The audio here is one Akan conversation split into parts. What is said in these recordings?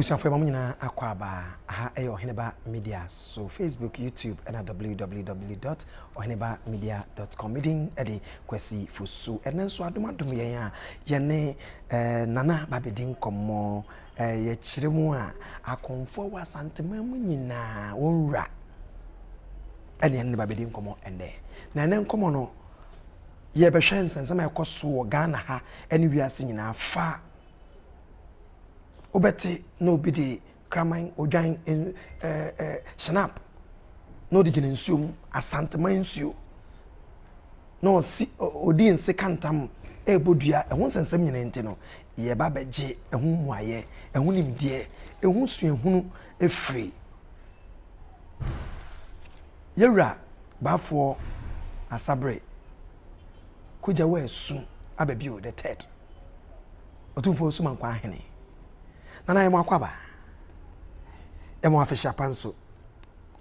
Abusuafoɔ, yɛma mo nyinaa akɔ aba. Aha ɛyɛ Ɔheneba Media so, Facebook, YouTube ɛna www.ɔhenebamedia.com. Me din ɛde Kwasi Fosu. Ɛnɛ nso adom adom yɛn a yɛne eh, Nana ba bɛdi nkɔmmɔ. Eh, yɛkyerɛ mu a, akɔmfoɔ wɔ Asanteman mu nyinaa wɔn wura ɛne yɛne ne ba bɛdi nkɔmmɔ ɛnɛ. Na ɛnɛ nkɔmmɔ no, yɛbɛhwɛ nsɛnsɛm a ɛkɔ so wɔ Ghana ha ɛne wiase nyinaa fa wobɛte na obi de kraman, odwan, schnapps na ɔde gyina nsuo mu, Asanteman nsuo, na ɔsi ɔdi nse ka ntam ɛrebɔ dua. Ɛho nsɛnsɛm nyinaa nti no, yɛba bɛgye ɛho mmuayɛ, ɛho nimdeɛ, ɛho suahunu ɛfiri yɛwura Baafoɔ Asabre Kogya Wɔ aba bio the third, Ɔtumfoɔ Sumankwa Ahene. Nana, yɛ mo akɔ aba, yɛ mo afehyia pa nso.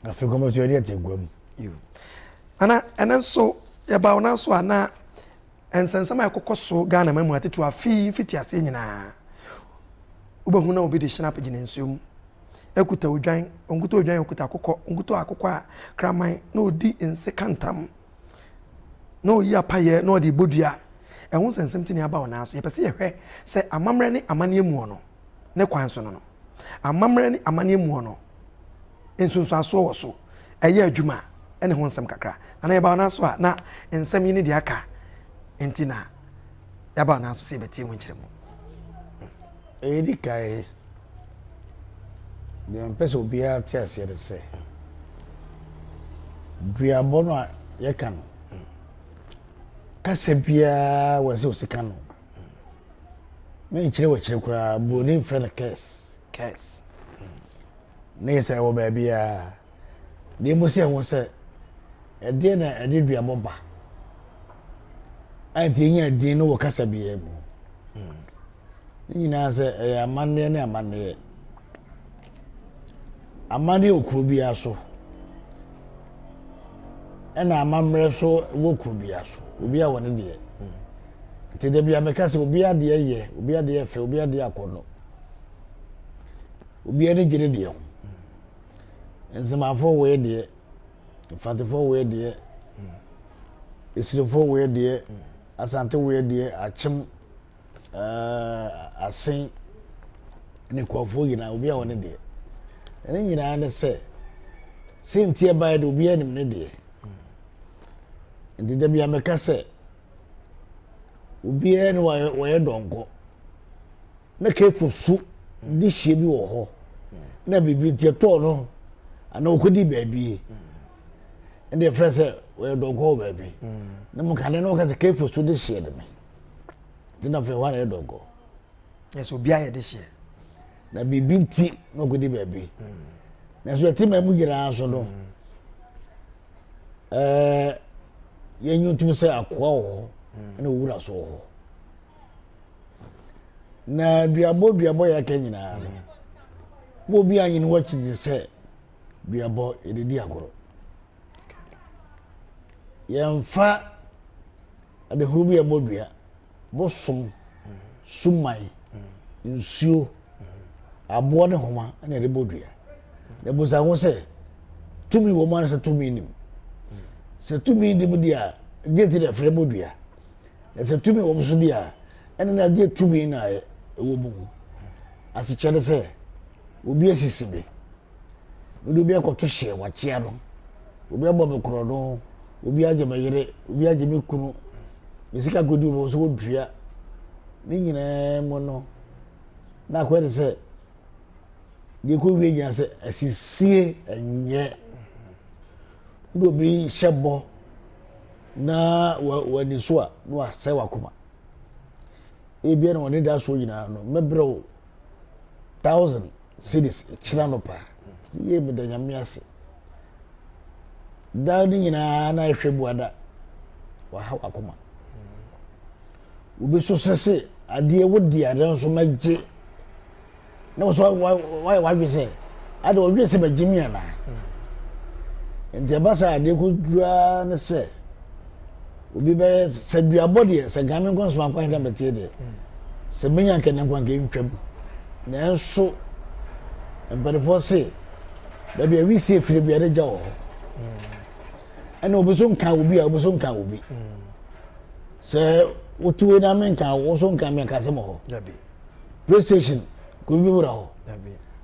Afei kɔmɔ so yɛde ɛte nkwa mu. Nana, ɛnɛ nso yɛba wo nan so a, na nsɛnsɛm a ɛkɔkɔ so Ghana ma mu atitiriw afei mfiti aseɛ nyinaa, wobɛhu na obi de schnapps gyina nsuo mu, ekuta odwan, onkuta odwan, okuta akokɔ, onkuta akokɔ a kraman, na odi nse ka ntam, na oyi apayɛ na ɔde bɔ dua. Ɛho nsɛnsɛm ti ne aba wɔ nan so. Yɛpɛ sɛ yɛhwɛ sɛ amammerɛ ne amanneɛ muɔ no ne kwan so no, amammerɛ ne amanneɛ muɔ no nsonsansoɔ wɔ so ɛyɛ adwuma ɛne ho nsɛm kakra. Na yɛba wɔ nan so a, na nsɛm yi ne deɛ aka nti na yɛaba wɔ nan so sɛ yɛbɛtie ho nkyerɛ mu. Ɛyɛ di kan, deɛ mpɛ sɛ obiara te aseɛ de sɛ duabɔ no a yɛka no, kasa biara wɔ sɛ osika no menkyerɛ wɔ akyire koraa. Buroni mfrɛ no curse. Curse. Ne yɛ sɛ ɛwɔ baabiara deɛ mu sɛ ɛho sɛ ɛdeɛ na ɛde duabɔ ba a, nti ɛnya din no wɔ kasa biara mu. Ne nyinaa sɛ ɛyɛ amanneɛ ne amanneɛ. Amanneɛ wɔ kuro biara so, ɛna amammerɛ so wɔ kuro biara so. Obi a wɔ ne deɛ nti da bia meka sɛ obi adeɛ yɛ, obi adeɛ fɛ, obi adeɛ akɔnɔ, obi ani gye ne deɛ ho. Nzemafoɔ wɔ yɛ deɛ, Mfantefoɔ wɔ yɛ deɛ, Esirefoɔ wɔ yɛ deɛ, Asante wɔ yɛ deɛ, Akyem, Asen ne Kuafoɔ nyinaa, obi a wɔ ne deɛ. Ɛne nyinaa ne sɛ senti ɛbaeɛ de, obi anim ne deɛ. Nti da bia meka sɛ obiara ne wɔyɛ dɔnkɔ na kefo so de hyia bi wɔ hɔ na biribi nti ɛtɔɔ no anaa ɔkɔdi baabi, ɛnna yɛfrɛ sɛ wɔyɛ dɔnkɔ wɔ baabi. Na mo kane na wɔka sɛ kefo so de hyia de me nti na afei hɔ a na yɛ dɔnkɔ. Ɛsɛ obiara yɛ de hyɛ. Na biribi nti na ɔkɔdi baabi. Nanso yɛte ma mu nyinaa so no, yɛnyi ntom sɛ akoa wɔ hɔ ɛna owura so wɔ hɔ. Na duabɔ duabɔ yɛ aka nyinaa no, mo obi anyini wɔ akyi sɛ duabɔ yɛde di agorɔ. Yɛmfa adehoro bi a ɛbɔ dua, bosom, suman, nsuo, aboɔ ne homa na yɛde bɔ dua. Na busa ho sɛ tumi wɔ mu anasɛ tumi nim. Sɛ tumi nim deɛ a, deɛ ti na ɛfrɛ bɔ dua. Na sɛ tumi wɔ mu so deɛ a, ɛne na deɛ tumi na ɛwɔ mu. Asekyerɛ ne sɛ obi asisi me, mede obi akɔto hyɛ wakyea no, obi abɔ me korɔ no, obi agye me yere, obi agye me kunu, me sika kɔdi obi so wɔdua. Ne nyinaa mu no, na akɔyɛ ne sɛ deɛ kɔ wie nyinaa sɛ asisie ɛnyɛ wode obi hyɛ bɔ na w'ani so a na wasɛe w'akoma. Ebia na wɔne da soɔ nyinaa no, mɛbrɛ wo 1,000 cedis kyerɛ no paa yie, meda Nyame ase daa no nyinaa na ɛhwɛ buada waha w'akoma. Obi so sɛ se adeɛ wodi adeɛ nso mɛgye na wɔsɔ wayɛ wadwe sɛ ade ɔdwe sɛ bɛgye mi anaa. Nti ɛba sɛ adeɛ kɔ duraa ne sɛ obi bɛyɛ sɛ duabɔ deɛ sɛ nka me nkɔ nsoma nkɔ aheda mɛtie deɛ sɛ menya nkɛ ne nkwa nka ntwam. Nanso Mpanimfoɔ se, baabi a wisie firi biara gya wɔ hɔ. Ɛna obi so nka obi a obi so nka obi. Sɛ wotu wei na menka wo so nka me nka asɛm wɔ hɔ. PlayStation kò obi wura hɔ.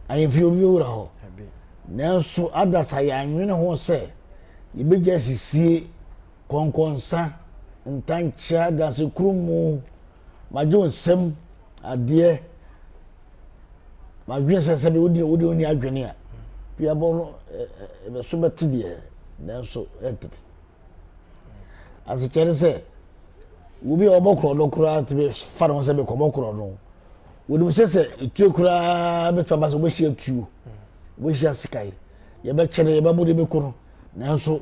Ahemfie obi wura hɔ. Nanso adasa yɛanwene ho sɛ yɛbɛgya sisie, kɔnkɔnsa, ntankyea, dansekuru magye wo nsam adeɛ madwene sɛ sɛdeɛ wodi wodi wonni adwene a duabɔ no ɛbɛso bɛte deɛ nanso ɛntete asekyerɛ ne sɛ obi a ɔbɔ korɔ no koraa tumi fa ne ho sɛ mekɔbɔ korɔ no wɔnim sɛ sɛ etuo koraa bɛtumi aba sɛ wɔbɛhyia tuo wɔbɛhyia sikae yɛbɛkyɛ no yɛbɛbɔ de bɛku no nanso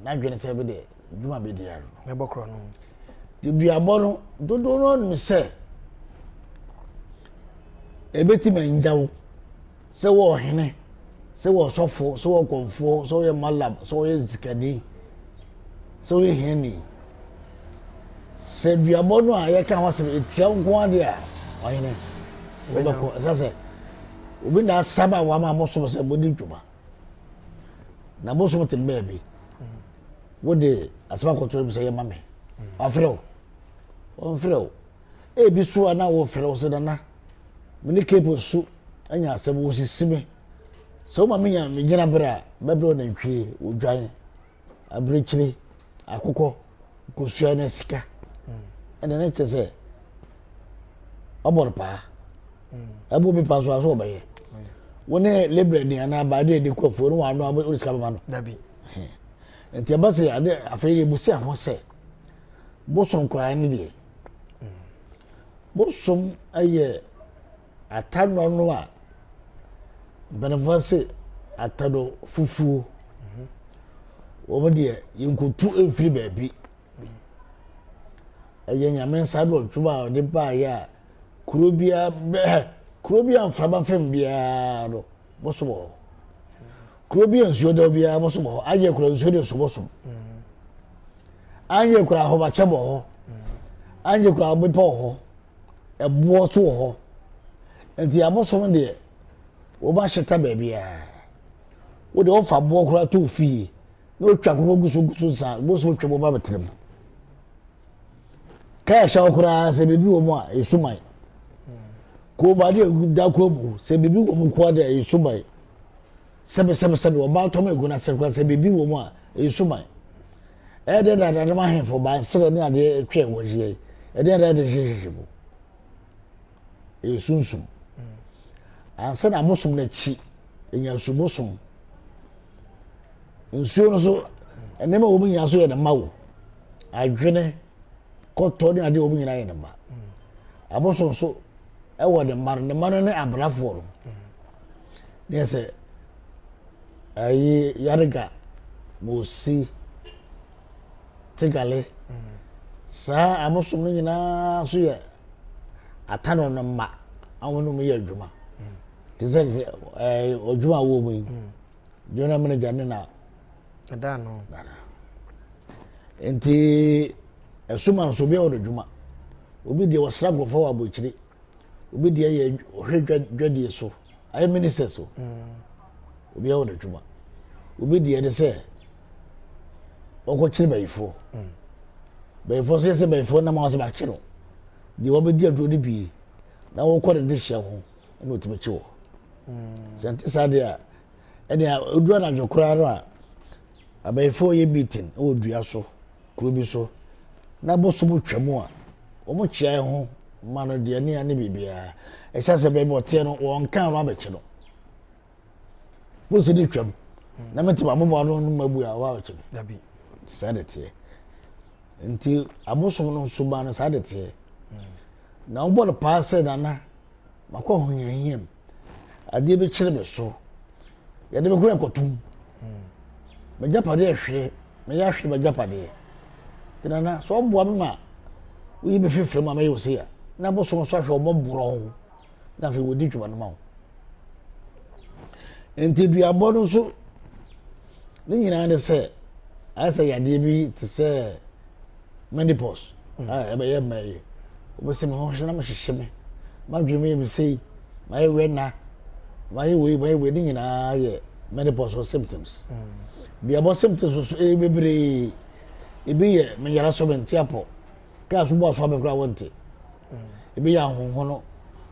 n'adwene sɛ bi deɛ dwuma bi deɛ no. Mɛbɔ korɔ no. Nti duabɔ no dodoɔ no nim sɛ ebetumi angya wo sɛ wɔ ɔhene sɛ wɔ ɔsɔfo sɛ wɔ kɔnfoɔ sɛ wɔyɛ malam sɛ wɔyɛ sikani sɛ wɔyɛ hiani sɛ duabɔ no a yɛka ho asɛm etia wo nko adeɛ a ɔhene wɔbɛkɔ ɛsɛ sɛ obi na asaba wama abosom sɛ bɔdi dwuma. Na bosom te baabi. Wode asɛm akɔto mu sɛ yɛ ma me. Wafrɛ wo. Ɔmfrɛ wo. Ebi so a na wɔfrɛ wo sɛ nana. Me ne Cape su anya asɛm wɔsisi me. Sɛ woma menya me gyina berɛ a bɛbrɛ wo nantwie, odwan, abirekyire, akokɔ, kosua ne sika. Ɛna ne kyerɛ sɛ ɔbɔ no paa. Ɛbɔ obi paa so a so ɔbɛyɛ. Wo ne lebrɛ ni anaa baade a ɛde kɔ afuo no wɔn ano wode sika bɛma no. Dabi. Nti ɛba sɛ ade afei yɛ busi ho sɛ bosom koraa ne deɛ. Bosom yɛ atanɔ no a mpanimfoɔ se atanɔ fufuo. Wɔn deɛ yɛnkotu mfiri baabi. Ɛyɛ Nyame nsa ano adwuma a ɔde baeɛ a kuro biara bɛɛ kuro bi a mframa fam biara no bosom wɔ hɔ. Kuro bi a nsuo da biara bosom wɔ hɔ. Anyɛ kura nsuo de so bosom. Anyɛ kura ahomakyɛ wɔ hɔ. Anyɛ kura bepɔ wɔ hɔ. Ɛboɔ so wɔ hɔ. Nti abosom deɛ wɔbɛahyeta baabiara. Wode wɔfa boɔ koraa to fie. na otwa akokɔ gu so gu so nsa bosom twam ɔba bɛtena mu kaa ɛhyɛ hɔ koraa sɛ biribi wɔ mu a ɛsu man kɔn mu adeɛ da kɔn mu sɛ biribi wɔ mu koa deɛ ɛsu man sɛbi sɛbi sɛbi ɔbaa tɔm egu n'ase koraa sɛ biribi wɔ mu a ɛsu man ɛyɛ deɛ na adanom ahemfo bansere ne adeɛ atwa ɛwɔ ahyia yi ɛdeɛ na ɛde hyehyɛhyehyɛ mu ɛyɛ sunsum ansa na abosom n'akyi ɛnya subosom. Nsuo no so nneɛma wɔ mu nyinaa so yɛ ne mma wo. Adwene, kɔtɔ ne adeɛ wɔ mu nyinaa yɛ ne mma. Abosom nso ɛwɔ ne mma no, ne mma no ne abrafoɔ no. Ne yɛ sɛ ayi yarega, mosi, tigale. Saa abosom no nyinaa nso yɛ atano no mma a wɔn ne yɛ adwuma. Te sɛ ɛɛ adwuma a wɔwɔ mu yi. General manager ne na. Ɛda ano. Nti ɛsoma nso obi a ɔwɔ adwuma. Obi deɛ ɔsra nkurɔfoɔ wɔ abɔkyire. Obi deɛ yɛ ɔhwɛ dwadie so. Ayɛ minister so. Mm. Obi a ɔwɔ adwuma. Obi deɛ ne sɛ ɔkɔkyere bayifoɔ. Mm. Bayifoɔ nso yɛ sɛ bayifoɔ nam a wɔsɛ bakye no. Deɛ wɔbɛdi aduro no bie na wɔkɔ ne de hyɛ ho na ɔtumi kye wɔ. Mm. Sɛ nte saa deɛ a Ɛnea oduru anadwo koraa no a, abayifoɔ yɛ meeting wɔ dua so, kuro bi so, na bosom twa mu a, wɔn kyea ho ma no deɛ ne ne biribiara. Ɛhyɛ sɛ baabi ɔteɛ no, wɔn kan no abɛkye no. Bosi ne twam, na mete ma abobo ano no ma bu a wɔabɛkye no. Dabi. Saa de teɛ. Nti abosom no nso ba no saa de teɛ. Na wɔbɔ no paa sɛ nana, makɔ ahohiahia mu. Adeɛ bi kyere me so. Yɛde me kora kɔtum. M'agyapadeɛ hwere. Meyɛ ahwere m'agyapadeɛ. Nti nana, sɛ ɔboa me ma woyi me fifiri mu a mɛyɛ wo sei a, na bosom nso ahwɛ ɔmɔ borɔ ho. Na afei wɔdi dwuma no ma wo. Nti duabɔ no nso, ne nyinaa ne sɛ, ayɛ sɛ yadeɛ bi te sɛ menopause a ɛbɛyɛ mmaa yi. Wobɛsɛ me ho hyɛ na mehyehye me. M'adwene mu yɛ me sei. Mayɛ wɛna. Mayɛ wei, mayɛ wei, ne nyinaa yɛ menopause symptoms. Duabɔ symptoms nso ɛyɛ bebree. Ebi yɛ menyara so mente apɔ. Kaa so bɔ aso abɛ koraa wɔnte. Ebi yɛ ahonhono,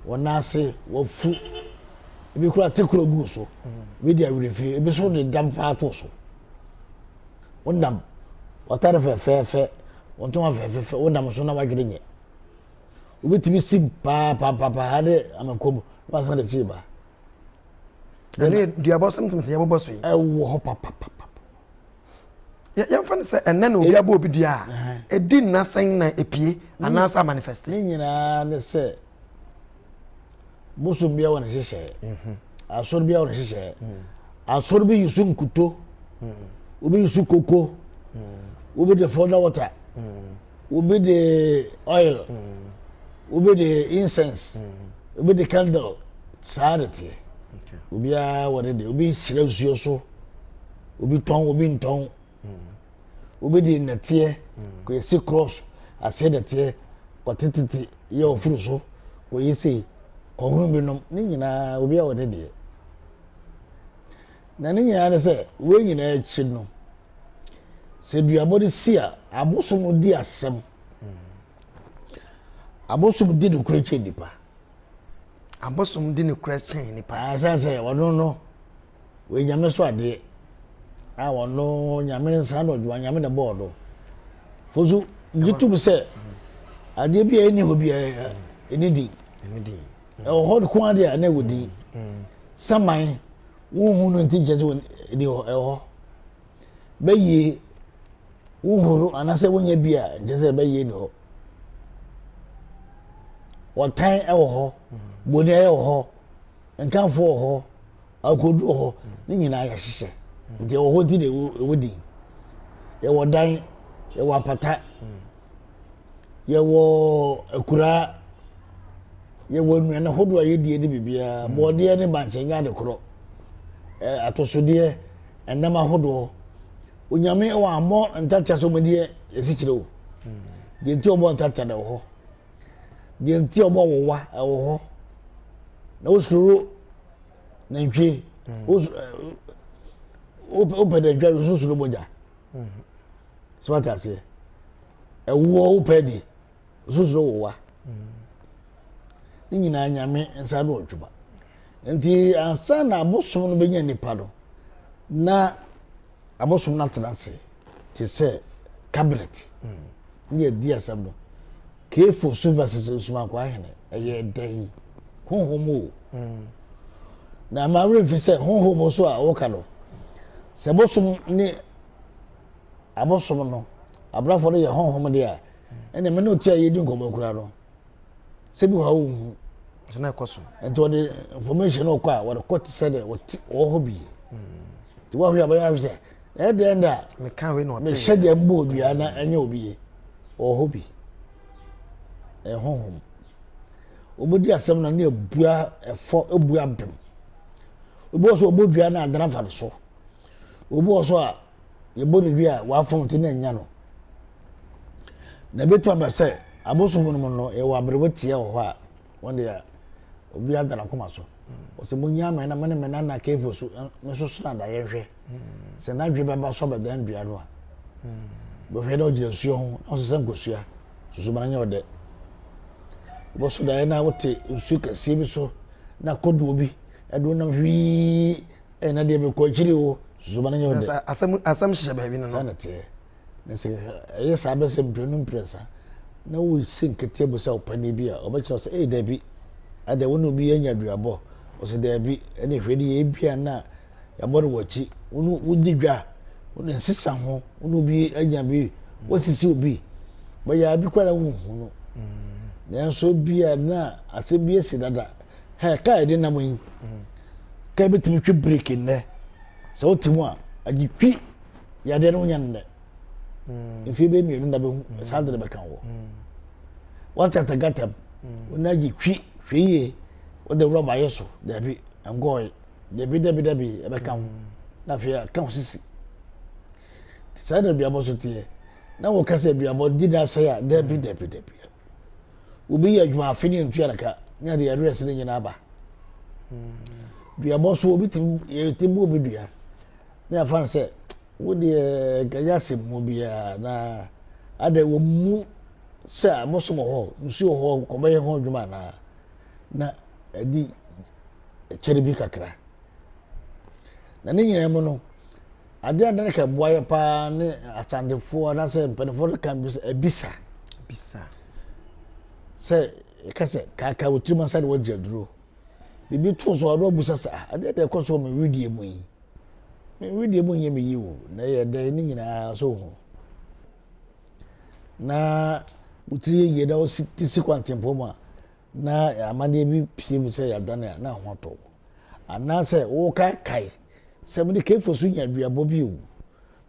wɔn nan ase, wɔfu. Ebi koraa te koro gu so. Ebi de awerɛfie, ebi nso de dam paa to so. Wonam w'atade fɛfɛɛfɛ, wo ntoma fɛfɛɛfɛ, wonam so na w'adwene nyɛ. Wobɛtumi si paapaapaa ha ne amakom na wasan de kyi ba. Ɛne duabɔ symptoms yɛ bɔbɔ so yi. Ɛwɔ hɔ papapapa. Yɛmfa no sɛ ɛnɛ na obi abɔ obi dua a, ɛdi nna sɛn na epie anaasɛ amanifest? Ne nyinaa ne sɛ bosom biara wɔ ne nhyehyɛeɛ. Mhm. Asɔre biara wɔ ne nhyehyɛeɛ. Mm. Asɔre bi yusu nkuto, mm. obi yusu koko, mm. obi de fɔda water, obi de oil, obi de incense, obi de candle. Saa de teɛ. Obiara wɔ ne de. Obi hyerɛ nsuo so, obi tɔn, obi ntɔn. Obi de nnɛteɛ kɔsi cross aseɛ dɛteɛ kɔtetete yɛ ɔforo so kɔyɛ sei kɔhono binom ne nyinaa obi a wɔ ne deɛ na ne nyinaa ne sɛ wei nyinaa akyi no sɛ duabɔ no si a abosom no di asɛm abosom di nokorɛ kyɛn nipa abosom di nokorɛ kyɛn nipa ɛsɛ sɛ ɔno no Wɔyɛ Nyame so adeɛ a ɔno Nyame ne nsa ano adwuma, Nyame na ɛbɔɔ no. Fo so gye tom sɛ adeɛ bi a ɛnni hɔ bi a ɛni din. Ɛwɔ hɔ ko adeɛ a na ɛwɔ din. Saman wohu no nti nkyɛ sɛ ɛni hɔ, ɛwɔ hɔ. Bɛyie wohu no anaasɛ wonyɛ bi a nkyɛ sɛ bɛyie ni hɔ. Ɔtan ɛwɔ hɔ, boni ɛwɔ hɔ, nkamfo wɔ hɔ. Akodu wɔ hɔ, ne nyinaa yɛahyehyɛ. Nti ɛwɔ hɔ nti na ɛwɔ din. Yɛwɔ dan, yɛwɔ apata, yɛwɔ akuraa, yɛwɔ nnuane hodoɔ a yɛdie ne biribiara. Mm. Bɔɔdeɛ ne bankye nyɛ ade korɔ. Atosodeɛ, ɛnam ahodoɔ. Onyame wɔ ammɔ ntatea sɛ ɔmɛdi asikyire o. Mm. Deɛ nti ɔbɔ ntatea na ɛwɔ hɔ. Deɛ nti ɔbɔ wowa ɛwɔ hɔ. Na wosoro nantwie wopɛ nantwie a wosusuro mogya so wate aseɛ ɛwoɔ wopɛ di wosusuro wowa ne nyinaa nyame nsa no adwuma nti ansa na abosom no bɛnya nipa no na abosom no atena ase te sɛ cabinet ne yɛdi asɛm no Kefo so versus Nsumankwaa Hene, ɛyɛ dɛn? Honhom o. Na ma werɛ mfi sɛ honhom so a wɔka no, sɛ bosom ne abosom no, abrafo no yɛ honhom deɛ a, ɛnna me ne ɔte a yɛdi nkɔmmɔ kura no, sɛ bi wɔ ha wonhu. Nso na ɛkɔ so. Nti wɔde information no kɔ a, wɔde kɔ te sɛ deɛ wɔte wɔ hɔ bi. Nti wɔahwɛ a bɛyɛ ahwɛ sɛ, ɛyɛ dɛn da mehyɛ deɛ mbɔ dua na ɛnyɛ obi ye. Ɔwɔ hɔ bi. Ɛyɛ honhom. Wɔbɛdi asɛm no ne abua ɛfɔ abua bem. Obi wɔ so ɔbɔ dua na adana fa no so. Obi wɔ so a yɛbɔ ne dua a wafom nti na anya no. Na ebi to aba sɛ abosom no mu no yɛwɔ aberewa tia wɔ hɔ a wɔn deɛ obi ada n'akoma so. Ɔsɛ mo nya mɛ na mo ne mɛ nana kefo so me nso so na daeɛ hwɛ. Sɛ n'adwe bɛba so abɛdan dua no a. Bɛhwɛ na ɔgyina nsuo ho na ɔsesa nkosua susu ma no nyɛ ɔdɛ. Wobɛso daeɛ na wote nsuo kɛseɛ bi so na kodoɔ bi ɛde wonam hwii ɛyɛ na deɛ mekɔ akyiri o susu ma no nyɛ ɔdɛ. Asɛm asɛm hyehyɛ baabi no no. Saa na teɛ. Na sɛ ɛyɛ saa bɛsɛ mprenu mprɛnsa na wosi nketeɛ bu sɛ ɔpanin bi a ɔbɛkyerɛ sɛ ee dabi adɛ wo ne obi anya aduabɔ ɔsɛ dabi ɛne hwɛ ne yɛ ebia na yɛabɔ no w'akyi wo ne wodi dwa wo ne nsesa ho wo ne obi anya bi wasisi obi bɛyɛ abi koraa na wonhu no nanso bia na asɛm bi asi dada hɛ kaa yɛde nam yi kaa bɛtumi twe breki nnɛ sɛ wote mu a agye twi yadeɛ no wonya no nnɛ mfie bɛyɛ mmienu na bɛhu saa de no bɛka wɔ wate atagatam wo na agye twi hwɛ yie wode rɔba ayɛ so daabi nkɔɔe Dabi, dabi, dabi, ɛbɛka ho. Na afei aka ho sisi. Saa na aduabɔ so teɛ. Na wɔka sɛ aduabɔ di na asɛe a, dabi, dabi, dabi. Obi yɛ adwuma afe ne ntua ne ka, ne ade arrears ne nyinaa aba. Duabɔ so obi tumi yɛtumi bɔ obi dua na yɛafa no sɛ wo deɛ nka nyɛ asɛm mu biara na adɛ wɔn mu sɛ abosom wɔ hɔ nsuo wɔ hɔ kɔbɛyɛ ho adwuma anaa na ɛdi ɛkyɛre bi kakra na ne nyinaa mu no adeɛ a na ka ɛboa yɛ paa ne asantefoɔ anaasɛ mpanimfoɔ no ka bi sɛ abisa bisa sɛ ɛka sɛ kaakaa wɔ tirim ansa na wɔagye aduro biribi to so a na ɔbusa sɛ ah adeɛ deɛ ɛkɔ so wɔ me wedeɛ mu yi me wedeɛ mu nyɛ me yi o na ɛyɛ dɛn ne nyinaa so ho na wotiri yɛ yie na wosi ti si kwantempɔn mu a na amaneɛ bi pie mu sɛ yɛadane a na ho atɔ wo anaasɛ wokaekae sɛ mede kefo so nya aduabɔ bi o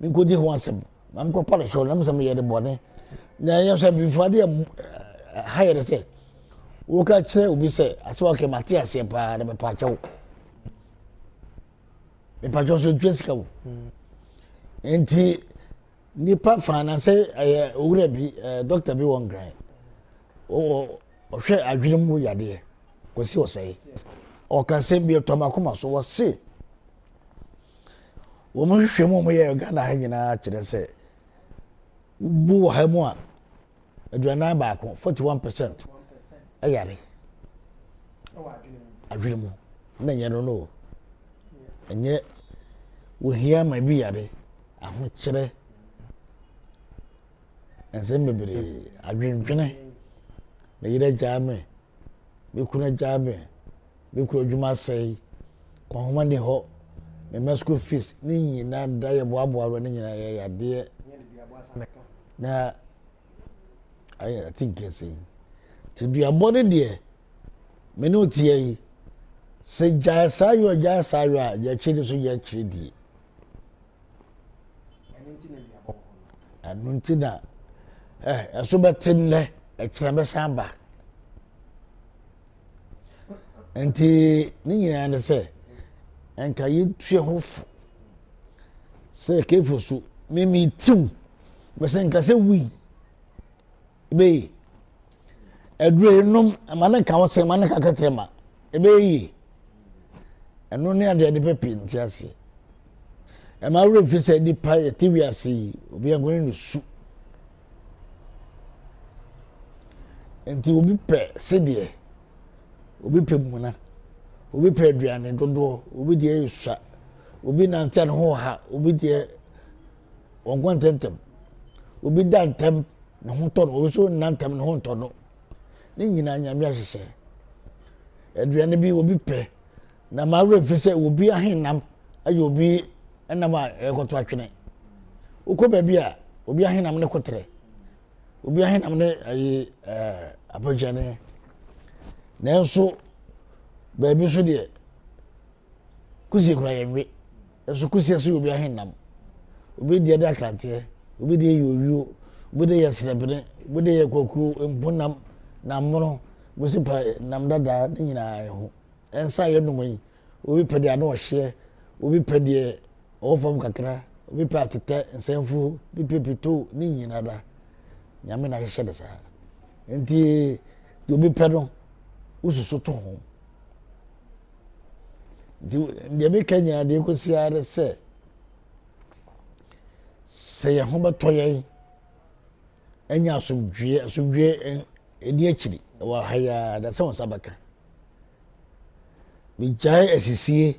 menkɔdi ho asɛm na mekɔpa no kyɛw na mesɛ meyɛ de bɔne na ɛyɛ sɛ bifo adeɛ ha yɛ de sɛ woka kyerɛ obi sɛ asɛm ɔkɛ mate aseɛ paa na mepa kyɛw mepa kyɛw so ntua sika wo nti nipa fa na sɛ ɛyɛ owura bi ɛɛ dɔkta bi wɔ nkran ɔhwɛ adwene mu yadeɛ kɔsi ɔsɛe ɔka asɛm bi ɛtɔ m'akoma so wɔse wɔn nhwehwɛ mu a wɔyɛ Ghana ha nyinaa kyerɛ sɛ wobu wɔ ha mu a 41, 41% ɛyare adwene mu na ɛnyɛ no no ɛnyɛ wohia ma bi yare ahokyerɛ nsɛm bebree adwendwene me yere agyaa me me kunu agyaa me me kunu adwuma asɛe kwanhoma ni hɔ me mma school fees ne nyinaa da yɛ boaboa ne nyinaa yɛ yadeɛ na ayɛ ate nkɛse yi nti duabɔ no deɛ me ne woteɛ yi sɛ gyae saa yɔ gyae saa yɔ a gya akyire so gya akyire die ɛno nti na ɛso bɛte nnɛ ɛkyerɛ bɛsan ba nti ne nyinaa ne sɛ nka yɛntua ho fo sɛ kefo so mimi tiw bɛsɛ nka sɛ wui ɛbɛyɛ aduro yi nom ɛma ne nka wo sɛ ɛma ne nka kɛtɛrɛ ma ɛbɛyɛ yie ɛno ne adeɛ de pɛ pii nte aseɛ ɛma werɛ fi sɛ nipa yɛte wiase yi obi ankɔne ne su Nti obi pɛ sedeɛ, obi pɛ muna, obi pɛ aduane dodoɔ, obi deɛ yɛ sua, obi nante a ne ho ha, obi deɛ ɔnkɔ ntɛmntɛm, obi da ntɛm ne ho tɔ no, obi nso nna ntɛm ne ho ntɔ no. Ne nyinaa Nyame ahyehyɛ. Aduane bi obi pɛ, na ma werɛ fi sɛ obi ahenam ayɛ obi nam a ɛkɔto atwene. Wokɔ baabi a obi ahenam ne koterɛ, obi ahenam ne ayi ɛɛ apɔnkyerɛne. Nanso baabi nso deɛ kusie kura yɛn we. Nso kusie nso yɛ obi ahenam. Obi deɛ de akranteɛ, obi deɛ yɛ owuo, obi deɛ yɛ srɛbene, obi deɛ yɛ kwakuo, mponam, nammono, obi nso pɛ nam dadaa ne nyinaa ho. Nsa a yɛnom yi, obi pɛ deɛ ano ɔhyeɛ, obi pɛ deɛ ɔwɔ fam kakra, obi pɛ atetɛ, nsɛmfo, obi pɛ pitoo, ne nyina da. Nyame na ahyehyɛ no saa. Nti deɛ obi pɛ no, wosusu to ho. Nti deɛ meka nyinaa deɛ ɛkɔsi ara ne sɛ, sɛ yɛn ho bɛtɔ yɛn, anya asomdwoeɛ, asomdwoeɛ ɛni akyiri wɔ ha yi ara, na sɛ wɔn nsa bɛka. Megyae asisie,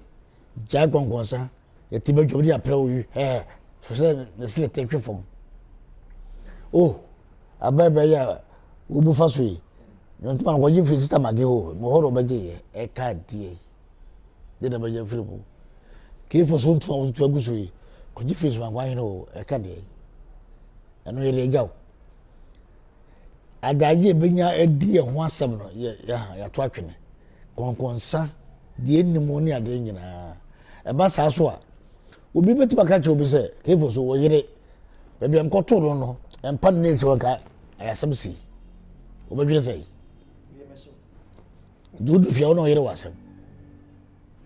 gyae kɔnkɔnsa, yɛte badwam de aprɛ wo yi, ɛɛ, so sɛ ne sene te twe fam. O, abɛɛ bɛyɛ a wobu fa so yi, ne ntoma no kɔgye firi sista mage hɔ, mo hɔ na ɔbɛgye yɛ, ɛka adeɛ yi, de na bɛgye firi mu. Kefo so ntoma wotutu agu so yi, kɔgye firi somankwa ahene hɔ, ɛka deɛ yi. Ɛno yɛde agya wo. Adagye a yɛbɛnya adi yɛn ho asɛm no, yɛ, yɛ, yɛato atwene. Kɔnkɔnsa, deɛ ɛnni mu ne adeɛ nyinaa. Ɛba saa so a, obi bɛtumi aka kyerɛ obi sɛ, kefo so, wo yere, baabi a mekɔtoo no no, ɛmpa no ne nsi hɔ nka ayasɛm si. Wobɛdwene sɛ yi. Nti wodu fie a wo ne ɔyere wɔ asɛm.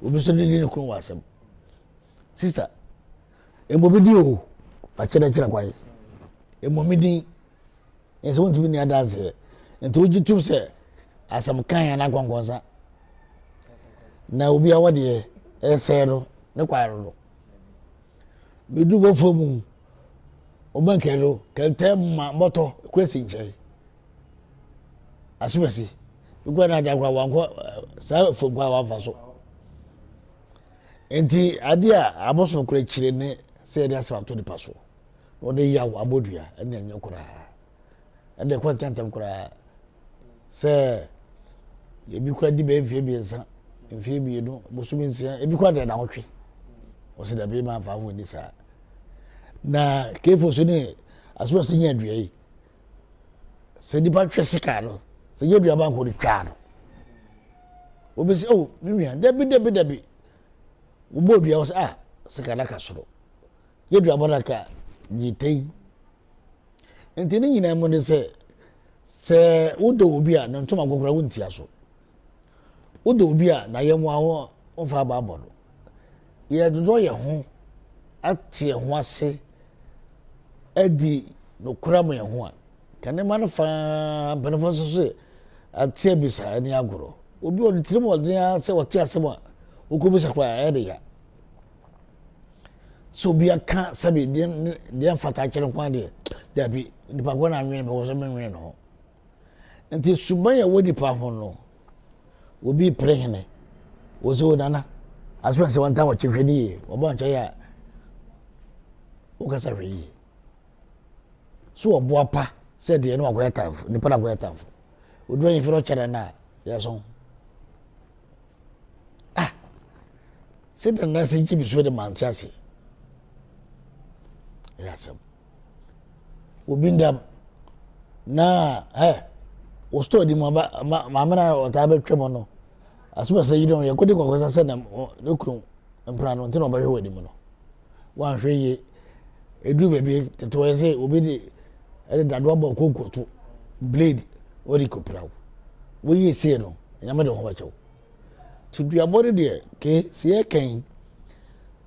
Obi nso ne ne kunu wɔ asɛm. Sista, mmɔ me din o, akyerɛkyerɛ kwan. Mmɔ me din. Ɛsɛ wontumi nni adanseɛ. Nti wogye tom sɛ asɛm kan anaa nkɔnkɔnsa. Na obi awɔ deɛ. ɛsɛe no ne kwan no no. Medu bɔfoɔ mu ɔbɛnkɛn no kɛntɛn ma bɔtɔ kura si nkyɛn. Asomasi ekura na agya kora wankɔ saa fam kora wamfa so. Nti adeɛ a abosom kora kyerɛ ne sɛ yɛde asɛm ato nipa so na ɔde yaw abɔ dua ɛne ɛnyɛ koraa. Ɛde kɔ ntɛntɛm koraa sɛ ebi kora di bɛyɛ mfeɛ mmiɛnsa mfeɛ mmienu bosome nsia ebi kora deɛ nawɔtwe ɔsɛ dabi ma nfa ho ni saa na kefo so ne asomasi nya dua yi sɛ nipa twɛ sika no sɛ nyɛ dua banko de twaa no obi sɛ oh me nua dabi dabi dabi wobɔ dua wɔ sɛ ah sika no aka soro yɛ dua bɔ no aka nyitɛyi Nti ne nyinaa mu ne sɛ, sɛ wodɔ obi a, ne ntoma kokora wontia so. Wodɔ obi a, n'ayɛmmoa ho womfa aba abɔ no. Yɛdodɔ yɛn ho, ate yɛn ho ase, adi nokorɛ ama yɛn ho a, ka nneɛma no faa mpanimfoɔ nso so ate abisa ne agorɔ. Obi wɔ ne tirim ɔden ara sɛ ɔte asɛm a, wokɔbisa koraa ɛyɛ ne ya. Sɛ obi aka sɛbi deɛ deɛ mfata akyerɛ nko adeɛ dabi nipa ko na anwene me wɔ sɛ menwene ne ho nti suban yɛ wɔ nipa ho no obi pere hene wɔ sɛ onana asopɛ sɛ wɔnta wɔkye hwɛ ne yie wɔbɔ nkyɛn a wokasa hwɛ yie so ɔboa pa sɛ deɛ ne wakɔyɛ tamfo nipa na akɔyɛ tamfo oduro yɛ fɛ ɔkyerɛ no a yɛsɔn Ah! Sɛdeɛ na sɛ gye me so de mante ase. Ɛyɛ asɛm. Obi ndam na ɛ wo store di mu aba maame na ɔtaa bɛtwa mu no asɛm sɛ yi no yɛkɔdi kɔkɔsa sɛ na ne kunu mpena no nti na ɔbɛhwɛ wɔ anim no. Wanhwɛ yie. Ɛduru baabi tete hɔ yɛ sɛ obi de ɛde dadoa bɔ konkoto blade ɔde kɔpira wo. Woyie sie no nyame de ho bɛkyɛ wo. Nti duabɔ no deɛ ke sɛ yɛkɛn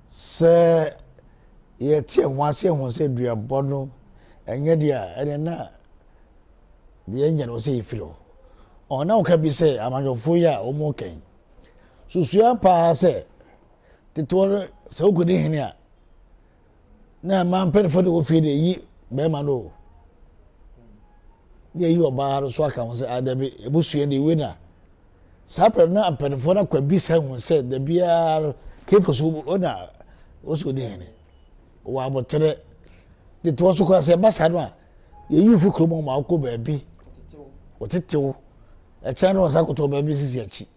sɛ yɛte ɛho ase ɛho sɛ duabɔ no ɛnyɛ deɛ a ɛne na deɛ ɛnyɛ no sɛ yɛfiri hɔ. Ɔna woka bi sɛ amanyɔfoɔ yi a wɔn kɛn susua paa sɛ Tete hɔ no, sɛ wokɔdi hene a, na mmaa mpanimfoɔ de wɔ fie de yi bɛrima no o. Ne yɛyi ɔbaa no so aka ho sɛ adabi ah, ebusua de wei na saa pɛrɛ na mpanimfoɔ no akɔ abisa hu sɛ dabiara no kefo so ɔna ɔsɛ ɔdi hene wɔ aboterɛ tete hɔ so koraa sɛ ɛba saa no a yɛyi fi kurom ma wokɔ baabi wɔtetew ɛkyɛn no wɔsa kɔtɔ baabi sisi akyi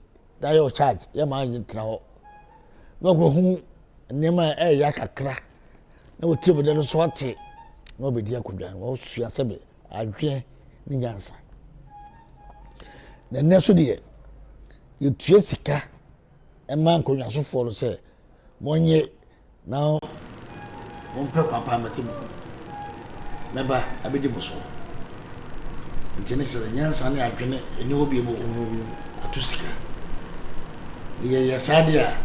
na yɛ charge yɛ maa yɛ tena hɔ na ɔkɔ hu nneɛma a ɛyɛ kakra na wɔtie bɛdɛ no so ate na ɔbɛdi akonnwa no wɔsua sɛbe adwene ne nyansa na nnɛ so deɛ yɛtua sika ɛma nkonnwasofoɔ no sɛ Monnye na mompɛ kwan pa mmɛte mo ho. Mɛba abɛdi mo so. Nti ne sɛ nyansa ne adwene ɛni hɔ bio mu ato sika. Ne yɛyɛ saa deɛ a,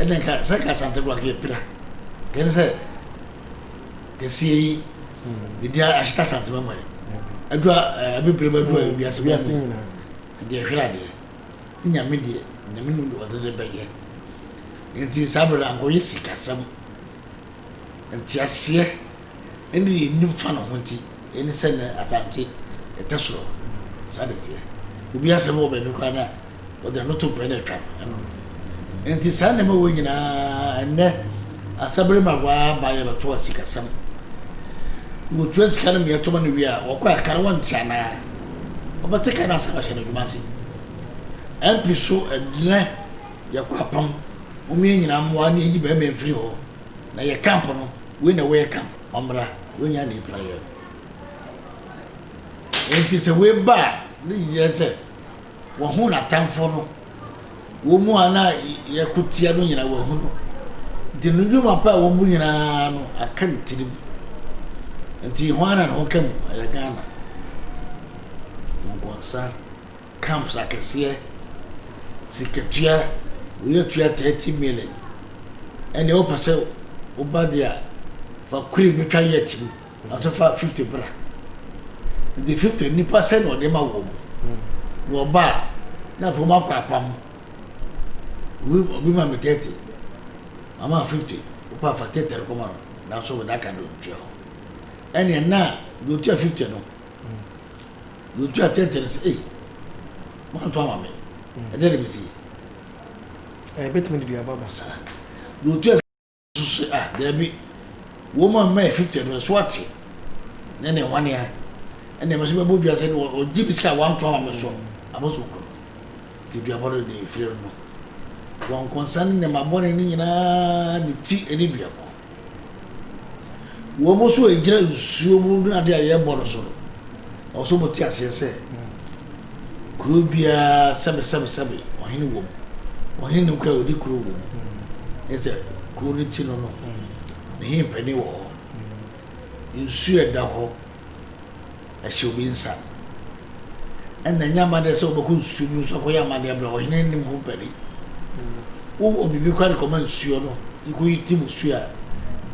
ɛnna nka sɛ nka asante koraa nka yɛpira. Kɛne sɛ kɛseɛ yi ne di ahyeta asante mɛmɔ yɛ. Adura abibire mu adura wiase mu. Deɛ hwere adeɛ. Ne nyame deɛ, nyame nim deɛ ɔde de bɛyɛ. Enti saa bere no ankɔyɛ sikasɛm. Nteaseɛ ne deɛ yɛnim fa ne ho nti, ɛne sɛ nnɛ Asante ɛtɛ soro. Saa na ɛteɛ. Obi asɛm wɔ baabi koraa no a, ɔde ano to mpɛn na atwa no. Ɛno no. Enti saa nneɛma wei nyinaa ɛnnɛ asabere ma waa ba yɛbɛto asikasɛm. Wɔtua sika no mmiɛ toma no wie a, wɔkɔ a ɛka no wɔnte anaa? Wɔbɛte ka no asɛm ahyɛ no adwuma ase. MP so ɛnnɛ Yɛkɔ apam, mom yɛn nyinaa mmoa na yɛnyi bɛrima mfiri hɔ, na yɛ camp no, wei na ɛwɔ yɛ camp, ɔmmra, wei nyinaa na ɛpira yɛn no. Enti sɛ wei ba a, ne nyinaa sɛ wɔho n'atamfo no, wɔn mu a na yɛko tia no nyinaa wɔahu no. Nti no nnwuma pa a wɔn mu nyinaa no aka ne tirim. Nti hwan na ne ho ka mu? Ɛyɛ Ghana. Nkɔnsa. Camps akɛseɛ, sikatua, wei atua 30 million. Ɛnneɛ wopɛ sɛ woba deɛ a, fa kuri bɛtwa yɛ tim, nanso fa 50 bra. Nti 50 nipa sɛ na ɔde ma wɔ mu. Na ɔba a, na afei wɔn akɔ apam. Obi, obi ma me 30. Mama 50, wopɛ a fa 30 no kɔma no, nanso wode aka de ɔntua hɔ. Ɛneɛ na deɛ ɔtua 50 no, deɛ ɔtua 30 no sɛ, ei, moanto ama me, ɛdeɛ na bɛsi? Ɛbɛtumi de duaba aba. Saa. Deɛ ɔtua so sɛ, ah, daabi, wɔn a mma yɛ 50 no, ɛso ate, ne ne hwanea, ɛnna ɛmɛ so bɛbɔ dua sɛ ɔgye bi sika a wanto ama me so, abosom kɔ no. Nti duabɔ no deɛ ɛfiri no, wɔn ne nneɛma bɔne no nyinaa ne ti ne duabɔ. Wɔn nso a ɛgyina nsuo mu ne adeɛ a yɛrebɔ no so no, ɛwɔ sɛ wɔte aseɛ sɛ kuro biara sɛbesɛbesɛbe ɔhene wɔ mu. Ɔhene nim koraa ɔdi kuro wɔ mu. Ne sɛ kuro no ti no no, ne hempani wɔ hɔ. Nsuo a ɛda hɔ ɛhyɛ obi nsa. Ɛna ɛnyɛ amanneɛ sɛ wobɛkɔ nsuo bi nso akɔyɛ amanneɛ berɛ ɔhene nim ho bani. Wowɔ biribi koraa de kɔma nsuo no, nkɔyi ti musuo a,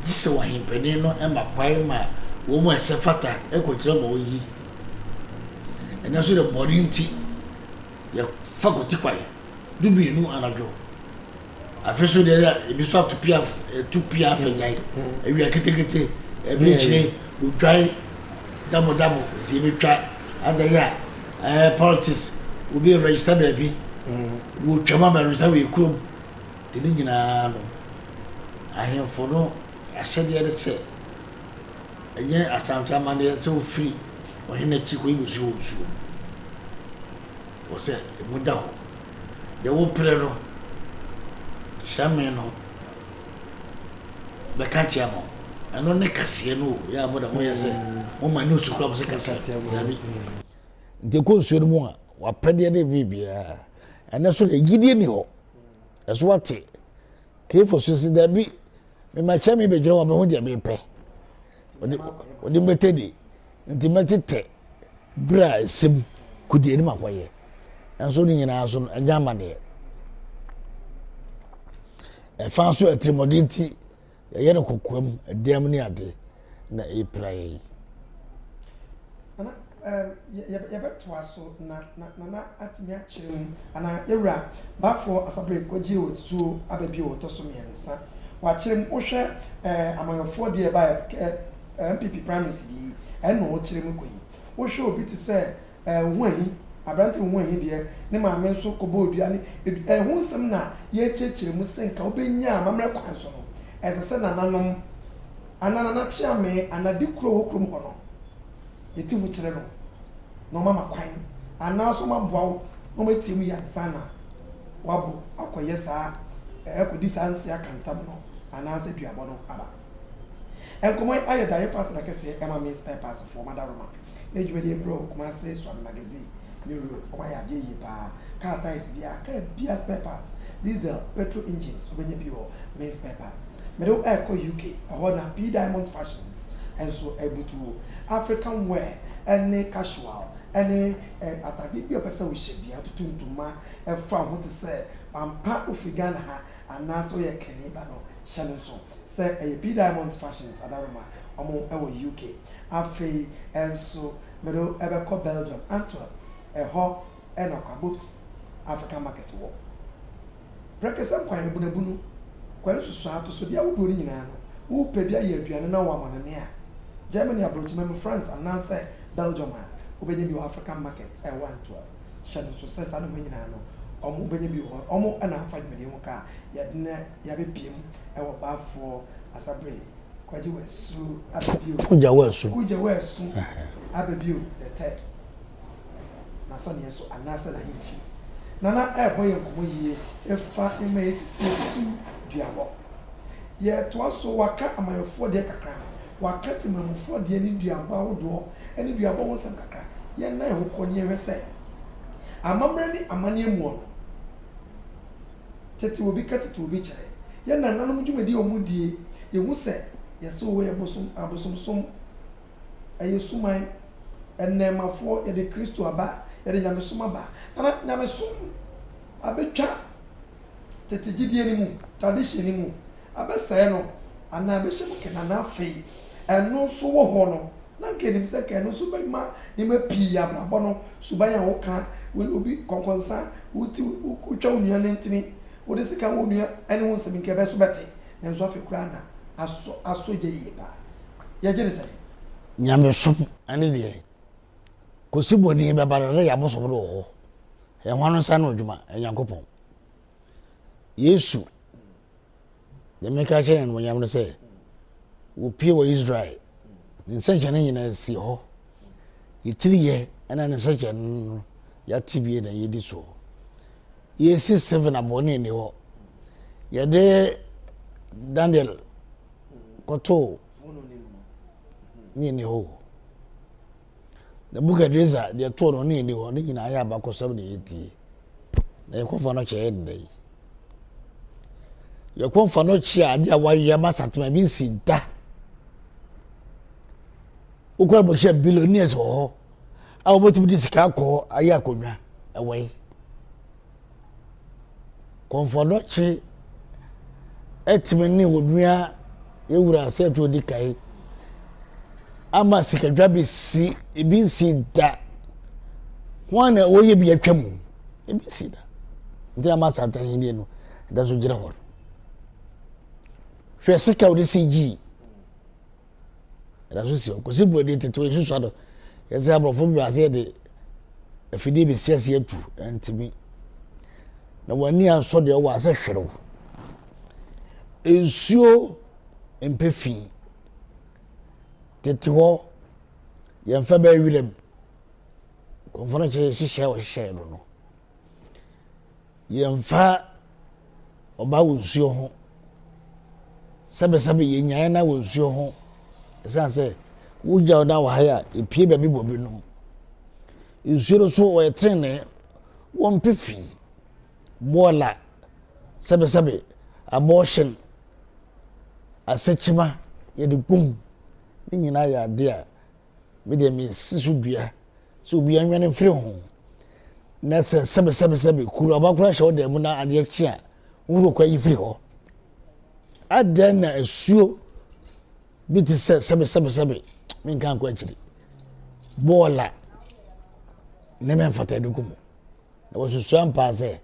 gye sɛ ɔhempanin no ma kwan ma wɔn mu a ɛsɛ fata kɔgyina ma ɔyi. Ɛnɛ nso deɛ bɔne nti, yɛfa kɔti kwan 12 anadwo. Afei so deɛ ebi nso ato pia ɛto pia afɛ gyae awia ketekete ɛbirikyire odwan damo damo nti ebetwa adan a ɛɛ politics obi register baabi wotwam ama register wɔ ekurom te ne nyinaa no ahemfo no ahyɛdeɛ ne sɛ ɛnyɛ asante amanneɛ sɛ wofiri ɔhene akyi kɔyi musuo wɔ nsuo mu wɔ sɛ emu da hɔ. Deɛ wopere no, hyɛ me no, bɛka kyerɛ mo. Ɛno ne kaseɛ no o. Yɛ a mo da moyɛ sɛ moma ne osu kora mo sɛ kaseɛ. Dabi. Nti ɛkɔ nsuo no mu a, wapɛdeɛ ne biribiara. Ɛnɛ so deɛ gyidie ni hɔ. Ɛso ate. Keefo so si dabi. Mema kyɛ me bɛgyina hɔ a mehu deɛ mepɛ. Ɔde mbɛtɛ di. Nti mɛtetɛ berɛ a ɛsɛ mu kɔdi anim akɔyɛ. Nanso ne nyinaa so no, ɛnyɛ amaneɛ. Ɛfa nso atirimuɔden nti, yɛyɛ no kokoam, ɛdan mu ne ade na ɛpira yɛn. Nana, yɛbɛtoa so na Nana atumi akyerɛ mu anaa yɛwura Baffour Asabere kɔgye osuo aba bio ɔtɔ so mmiɛnsa. Wakyerɛ mu, wohwɛ amanyɔfoɔ deɛ ɛbaeɛ NPP primaries yi, ɛna ɔkyerɛ mu kɔ yi. Wohwɛ obi te sɛ Ohuahi, aberante Ohuahi deɛ, ne maame nso kɔbɔɔ dua ne edu ɛho nsɛm na yɛrekyerɛkyerɛ mu sɛ nka wobɛnya amammerɛ kwan so no, ɛsɛ sɛ nananom anaa nana kyeame anaa dikuro wɔ kurom hɔ no, yɛti ho kyerɛ no na ɔmama kwan anaa nso ɔmaboa wo na ɔmatie mu yɛ ansa na wabɔ akɔyɛ saa ɛkɔdi saa nse akantam no anaasɛ duabɔ no aba. Nkɔmmɔ yi ayɛ daeɛ paase na kɛseɛ ɛma me spare parts foɔ madaroma. Ne dwumadie brɛ wo Kumasi Suame Magazine New Road wɔn ayɛ adeɛ yie paa car tyres biara car biara spare parts diesel petrol engines wobɛnya bi wɔ main spare parts mede wo ɛrekɔ UK ɛhɔ na P Diamonds Fashions nso ɛbutuo African wear ɛne casual ɛne atadeɛ bi a wopɛ sɛ wohyɛ biara tutu ntoma ɛfa wo ho te sɛ ampa wofiri Ghana ha anaasɛ woyɛ Kani ba no hyɛ no nso sɛ ɛyɛ P Diamonds Fashions Adaroma wɔn ɛwɔ UK. Afei nso mede wo bɛkɔ Belgium, Antwerp, ɛhɔ na Kwabobs African Market wɔ. Prɛkɛsɛ nkwan, abunabunu, kwan nsusuaa, atosodeɛ ahodoɔ no nyinaa no, wopɛ bi ayɛ aduane na wɔ amanɔne a, Germany, aborɔkyima mu, France anaasɛ Belgium a, wobɛnya bi wɔ African Market a ɛwɔ Antwerp. Hyɛ no nso sɛ saa nnoɔma nyinaa no, wɔn wobɛnya bi wɔ hɔ. Wɔn na afa dwumadie ho ka a yɛde no yɛabɛpiem wɔ Baafoɔ Asabere. Kwagye W'asu aba bio. Kugya W'asu. Kugya W'asu aba bio the third. N'asɔneɛ so anaasɛ n'ahemfie. Nana ɛrebɔ yɛn nkɔmmɔ yie ɛfa nneɛma a ɛsisi atutu duabɔ. Yɛretoa so, waka amayɔfoɔ deɛ kakra, waka temamufoɔ deɛ ne duabɔ ahodoɔ ne duabɔ ho nsɛm kakra. Yɛnnan yɛn ho kɔ ne yɛnhwɛ sɛ amammerɛ ne amanneɛ muɔ no, Tete obi ka tete obi kyerɛ. Yɛn nananom dwumadi a wɔn die, yɛhu sɛ yɛse oo ɛyɛ bosom, abosomsom, ɛyɛ suman, nnɛɛmafoɔ, yɛde Kristo aba, yɛde nyamesom aba. Nana, nyamesom abɛtwa tete gyidie no mu, tradition no mu, abɛsɛe no anaa abɛhyɛ mu kena na afei ɛno nso wɔ hɔ no, na anka yɛnim sɛ anka ɛno nso bɛma nneɛma pii, abrabɔ no, suban a woka, obi kɔnkɔnsa, woti, wotwa wo nua nantini, wode sika wɔ wo nua ne ho nsɛm, nka ɛbɛ so bɛte. Nanso afei koraa na asɔ asɔ gya yie paa. Yɛgye ne sɛn? Nyamesom ne deɛ kɔsi bɔne bɛba no na yɛ abosom no wɔ hɔ. Ɛyɛ hwan nsa ano adwuma? Ɛyɛ Nyankopɔn. Yesu, deɛ meka kyerɛ no animuonyam no sɛ, wɔpie wɔ Israel, ne nsɛnkyerɛnne nyinaa si hɔ. Yɛtiri yɛ ɛna ne nsɛnkyerɛnne no yɛate bie na yɛdi soɔ. Yɛsi seven abɔne nni hɔ. Yɛde Daniel kɔtoo ne nni hɔ. Nebukadnesar deɛ ɛtoo no ne nni hɔ ne nyinaa yɛ abakɔsɛm na yɛtie. Na yɛkɔfa no kyɛ yɛ nnɛ yi. Yɛkɔfa no kyɛ adeɛ a wayɛ ama Asantema bi nsi da. Wokura bɔhyɛ billionaires wɔ hɔ a wɔbɛtumi de sika akɔ ayɛ akonnwa ɛwɔ yi. Kɔmfɔdɔkye atumi ne onua yɛwura sɛ ɛto odi kan ama sikadwa bɛsi ebi nsi da. Hwan na wɔyɛ bi atwa mu ebi nsi da. Nti na ama Asante ahenni no ɛda so gyina hɔ no. Hwɛ sika a wɔde si gyii. Ɛda so si hɔ. Kwasi Buroni tete hɔ esusua no. Yɛsɛ aborɔfo bi ase yɛde afidie bɛsi ase atu ɛntumi. Na w'ani ansɔ deɛ ɔwɔ asɛ hwerew. Nsuo mpɛ fi. Tete hɔ yɛmfa bɛyɛ werɛm. Nkurɔfoɔ no kyerɛ hyehyɛ a wɔhyehyɛ no no. Yɛmfa ɔba wɔ nsuo ho. Sɛbesɛbe yɛnyae na wɔ nsuo ho. Ɛsiane sɛ wogya ɔda wɔ ha yi a, epie baabi bɔ binom. Nsuo no so wɔyɛ tenenee, wɔmpɛ fi. Bɔɔla, sɛbesɛbe, abortion, asakyima, yɛde gum. Ne nyinaa yɛ adeɛ a me deɛ mesi so dua sɛ obiara nwane mfiri ho na sɛ sɛbesɛbesɛbe kuru aba koraa hyɛ wo dan mu na adeɛ kye a wowuro kɔ ayi firi hɔ adɛn na asuo bi te sɛ sɛbesɛbesɛbe menka nkɔ akyiri bɔɔla ne mɛmfata de gu mu na wɔsusua mpaa sɛ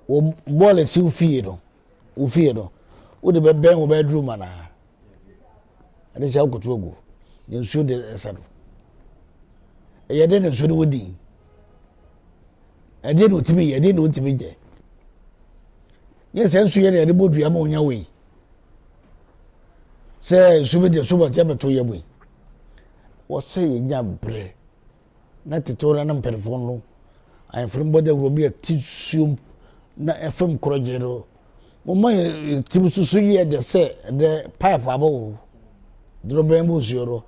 wɔ bɔɔla si wo fie no wo fie no wode bɛbɛn wo bedroom anaa ɛde kyɛ wokoto agu na nsuo de ɛsɛ no ɛyɛ dɛ na nsuo no wɔ din ɛdeɛ na ɔtumi yɛ ɛdeɛ na ɔntumi nyɛ nyɛ sɛ nsuo yɛ na yɛde bɔ dua ma ɔnya wei sɛ nsuo bi deɛ so bɔteɛ bɛto yɛ wei wɔsɛ yɛnya berɛ na tete hɔ na mpanimfoɔ no ahemfo no bɔ dawuro bi a ɛte nsuom na ɛfam korɔgye no wɔma yɛ tirim soso yɛ dɛ sɛ ɛdɛ pipe abɔ wo dorobɛn mu nsuo no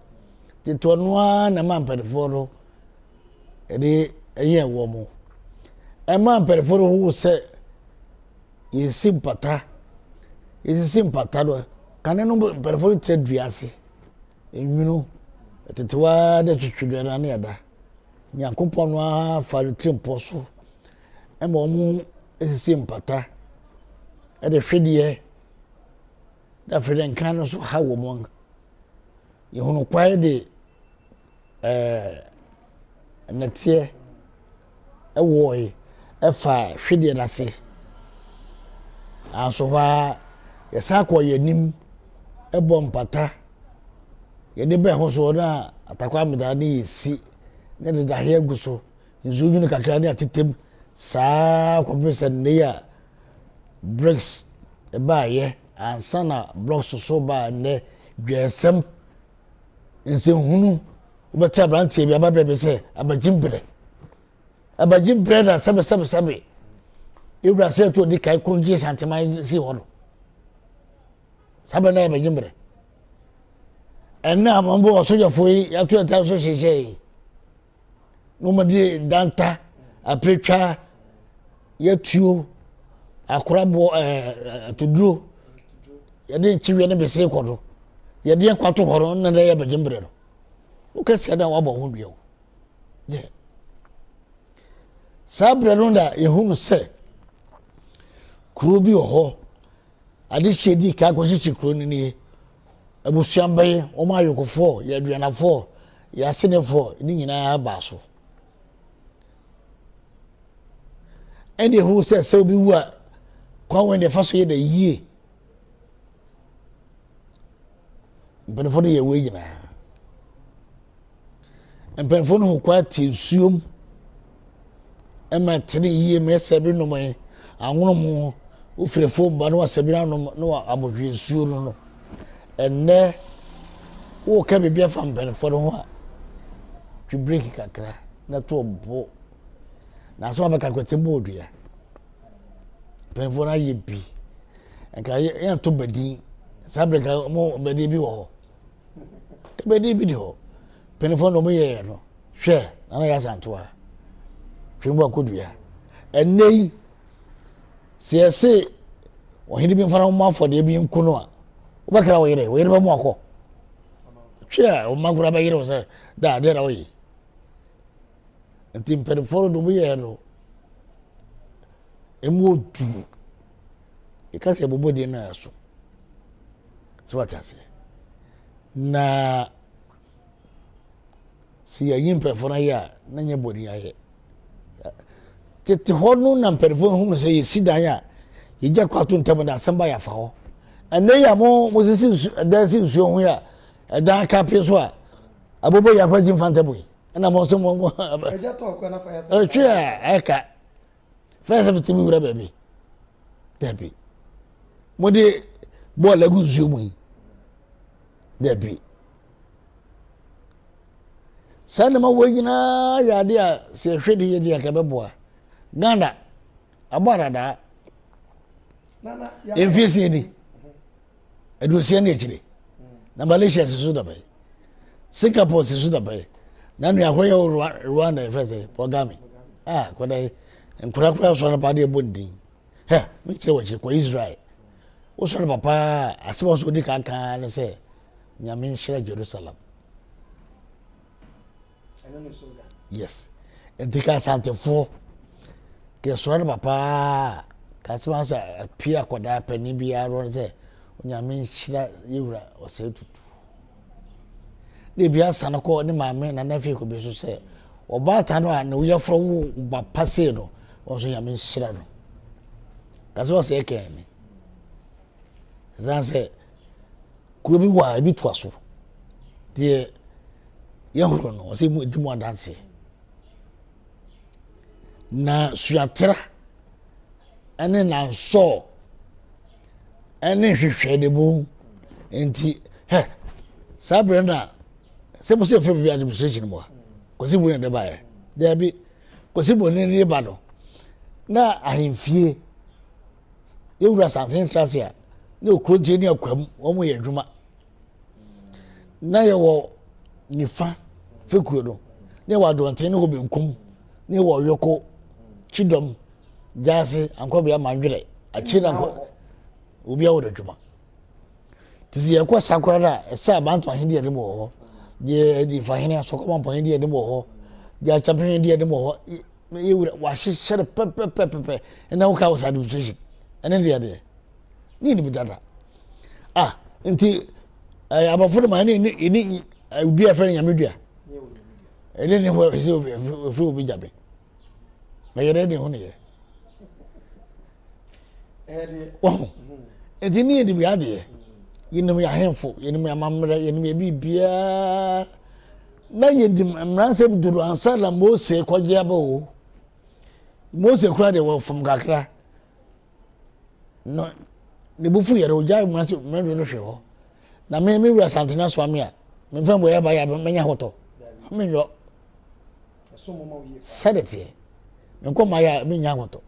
tete hɔ no ara na ɛma mpanimfoɔ no ɛde ɛyɛ wɔn mo ɛma mpanimfoɔ no hu sɛ yɛsi mpata yɛsisi mpata no kane no mpanimfoɔ no tẹ dua ase. Nwunu, ɛtete hɔ ara dɛ twetwe no ano ɛda. Nyankopɔn no ara fa ne tirimpɔ so ma wɔn sisi mpata de hwedeɛ na afei de nkan no nso ha wɔn. Yɛhunu kwae de ɛɛ nnɛteɛ wɔe faa hwedeɛ no ase. Nanso hɔ ara, yɛsan kɔɔ yɛn anim bɔɔ mpata. Yɛde bɛn ho so na atakwa ameda ne yɛsi ne de daheɛ agu so. Nsuo nwunu kakra ne atetem saa kɔpem sɛ nnɛ yi a bricks baeɛ ansa na blocks so baa nnɛ dwɛɛsɛm nsɛnhunu wobɛte aberanteɛ bi aba baabi sɛ abagye Abagye brɛ na sɛbe sɛbe sɛbe. Ewura sɛ ɛto odi kan ko gye santeman si hɔ no. Saa bɛ na yɛ abagye brɛ. Ɛnna amambo ɔsogyafo yi yɛato ɛta so hyehyɛ yi. Na wɔde danta, apretwa, yɛtuo, akoraboɔ ɛɛ atuduro yɛde nkyeweɛ ne bese kɔ do. Yɛde ɛkɔ ato hɔ no na yɛ abagye brɛ no. Wokɛseɛ na wabɔ ho dua o. Yɛ. Saa berɛ no na yɛhunu sɛ kuro bi wɔ hɔ adehyeɛ dii kan kɔhyehye kuro no nie abusua bɛyɛ wɔn ayokofoɔ yɛ aduanafoɔ yɛ asenefoɔ ne nyinaa baa so ɛne ɛhu sɛ sɛ obi wu a kwan wɛn deɛ fa so yɛ da yie. Mpanimfoɔ no yɛ wei nyinaa. Mpanimfoɔ no ho kwan te nsuom ɛma tene yie ma ɛsɛ bi nom yi anwono mu wofiri fam ba na wasɛ bi anom na abɔdwe nsuo no no. Ɛnnɛ woka biribi afa mpanimfoɔ no ho a twe breki kakra na to bo na asɛm a bɛka kwati bɔ odua. Mpanimfoɔ no ayɛ bi. Nka yɛnto badin. Saa berɛ nka mo badin bi wɔ hɔ. Badin bi di hɔ. Mpanimfoɔ no wɔyɛɛ no. Hwɛ, Nana Yaa Asantewaa. Twene mu akɔdua. Ɛnnɛ yi, sɛ yɛse ɔhene bi mfa no mmɔ afɔdeɛ bi nku no a, wobɛkra wo yere, wo yere bɛmo akɔ. Twe a, wo mma koraa bɛyere wo sɛ, da adeɛ na woyɛ. Nti mpanimfoɔ no de wɔyɛɛ no, ɛmu ɔduru. Yɛka sɛ yɛbɔbɔ din no a ɛso. So wate aseɛ? Na sɛ yɛyi mpanyinfoɔ no ayɛ a, na nyɛ bɔne ayɛ. Tete hɔ no na mpanyinfoɔ no hunu sɛ yɛsi dan a, yɛgya kɔ ato ntam na asɛm ba yɛafa hɔ. Ɛnɛ yi a mo mo sisi nsu ɛdan si nsuo ho yi a, ɛdan aka pie so a, abobɔ yɛ akora gye mfa ntam yi. Ɛna mo nso mo mo ɛtwe a ɛka. Fire service tumi wura baabi. Dabi. Mode bɔɔl agu nsuo mu yi. Dabi. Saa nneɛma wɔ nyinaa yɛ adeɛ a sɛ yɛhwɛ ne yɛ deɛ anka ɛbɛboa. Ghana abɔ adadaa. Mfie sie ni. Aduosia ne akyire. Na Malaysia si so dabɛn. Singapore si so dabɛn. Na nua akɔyɛ wɔ Rwanda yɛfrɛ sɛ Kagame. Ah, kɔda yi. Nkorakora sɔrɔ paa deɛ ɛbɔ ne din. Hɛ, mekyerɛ wɔ akyire kɔ Israel. Wosɔre papa a, asɛm a ɔsɛ odi kan kan ne sɛ Nyame nhyira Jerusalem. Yes. Nti ka Asantefoɔ ka ɛsɔre no papa ka asɛm a sɛ apue akɔdaa panin biara no sɛ Onyame nhyira yɛwura ɔsɛe tutu. Na ebi asane kɔ ne maame nana afie kɔ bi so sɛ ɔbaatan no a ne woyɛforɔ wo ba pa sei no wɔn nso Nyame nhyira no. Ka sɛ ɔsɛ kɛn ne. Ɛsan sɛ kuro bi wɔ a ebi toa so. Deɛ yɛhoro no ɔsɛ mu di mu adanseɛ. Na suatera ɛne nansɔɔ ɛne nhwehwɛ de mu nti hɛ saa berɛ no a sɛ mo sɛ fɛ biribi administration mu a kwasi bu na de baeɛ daabi kwasi bu ne de ba no na ahemfie yɛwura asante ntrase a na okuronkye ne akwam wɔn yɛ adwuma na yɛwɔ nifa fekuo no na yɛwɔ adɔnten ne hɔ benkum na yɛwɔ ɔyɔko kyidɔm gyaase ankɔbea mandwerɛ akyire na nkɔ obi awɔ n'adwuma te sɛ yɛkɔ sakora no a ɛsɛ abanto ahenni yɛde mu wɔ hɔ deɛ nifa hene asɔkɔma mpɔhene deɛ yɛde mu wɔ hɔ deɛ akyɛmpehene deɛ yɛde mu wɔ hɔ yɛwura wahyehyɛ no pɛpɛpɛpɛpɛ ɛna woka wɔ sɛ administration ɛne deɛ deɛ ne yɛnim dada ah nti ɛɛ aborɔfo no ma ɛne ɛne ɛne dua fɛ no nyame dua ɛne ne ho ɛsɛ ofiri obi gyabe na yɛrɛ ne ho ne yɛ wɔho nti ne yɛnim yɛ adeɛ yɛnim yɛ ahemfo yɛnim yɛ amammerɛ yɛnim yɛ biribiara na yɛnim mmaransɛm duru ansa na mose kɔgye aba o mose kora deɛ wɔfam kakra no ne bo fu yɛrɛ ogyae mu ase mmerɛ no hwɛ hɔ na me me wura santene asoa me a memfa mbɔ yɛ ba yɛ a mɛnya hotɔ menyɔ sɛde teɛ menkɔ ma yɛ a menya ahotɔ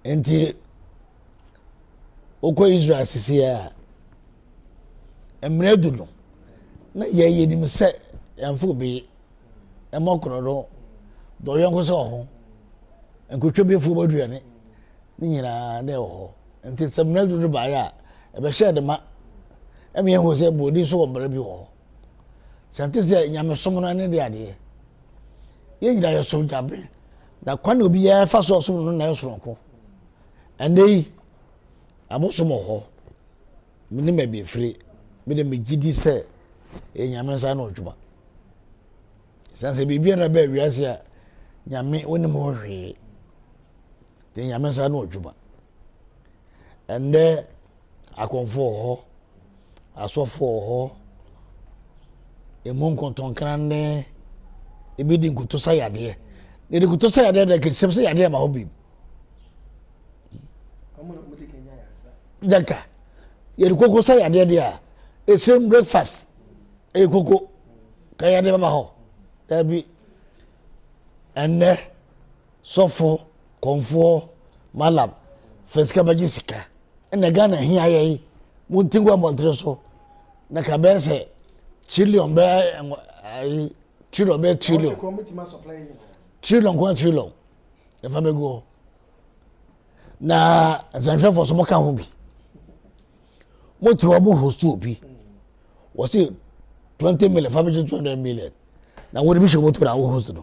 nti wokɔ israel sisi a mmerɛ du no na yɛyɛ nim sɛ yɛmfo obi ɛmɔ korɔ no dɔyɔnko sɛ ɔho Nkotwa bi afuom aduane ne nyinaa na ɛwɔ hɔ. Nti sɛ mmerɛ dodo baeɛ a, ɛbɛhyɛɛ ne ma. Ɛma yɛhu sɛ buroni nso wɔ mmara bi wɔ hɔ. Sɛ nte sɛ nyamesom no ne de adeɛ. Yɛn nyinaa yɛsom Nyame. Na kwan a obiara fa so ɔsom no na ɛyɛ soronko. Ɛnnɛ yi, abosom wɔ hɔ. Menim baabi ɛfiri. Me de megye di sɛ ɛyɛ Nyame nsa ano adwuma. Ɛsiane sɛ biribiara bɛɛ wiase a nyame wonim ho hwee nti nyame nsa no adwuma ɛndɛ akɔmfo wɔ hɔ. Asɔfo wɔ hɔ. Emu nkɔntɔnkran ne ebi di nkuto sa yadeɛ. Na yɛde nkuto sa yadeɛ deɛ kɛsɛm sɛ yadeɛ ma hɔ bi. Daka yɛde koko sa yadeɛ deɛ a ɛsɛm breakfast ɛyɛ koko ka yadeɛ bɛba hɔ. Dabi ɛnnɛ sɔfo kɔnfoɔ malam fɛ sika bɛgye sika ɛna Ghana hia yɛn mo nti gu abɔntere so na ka bɛyɛ sɛ trillion bɛyɛ ayi trillion bɛyɛ trillion trillion kwan trillion ɛfa bɛgu hɔ na nsɛnhwɛfoɔ so mo ka ho bi mo te hɔ mo host obi wɔsi 20 million fa bɛgye 200 million na wɔde bi hyɛ wɔn to na wɔ host no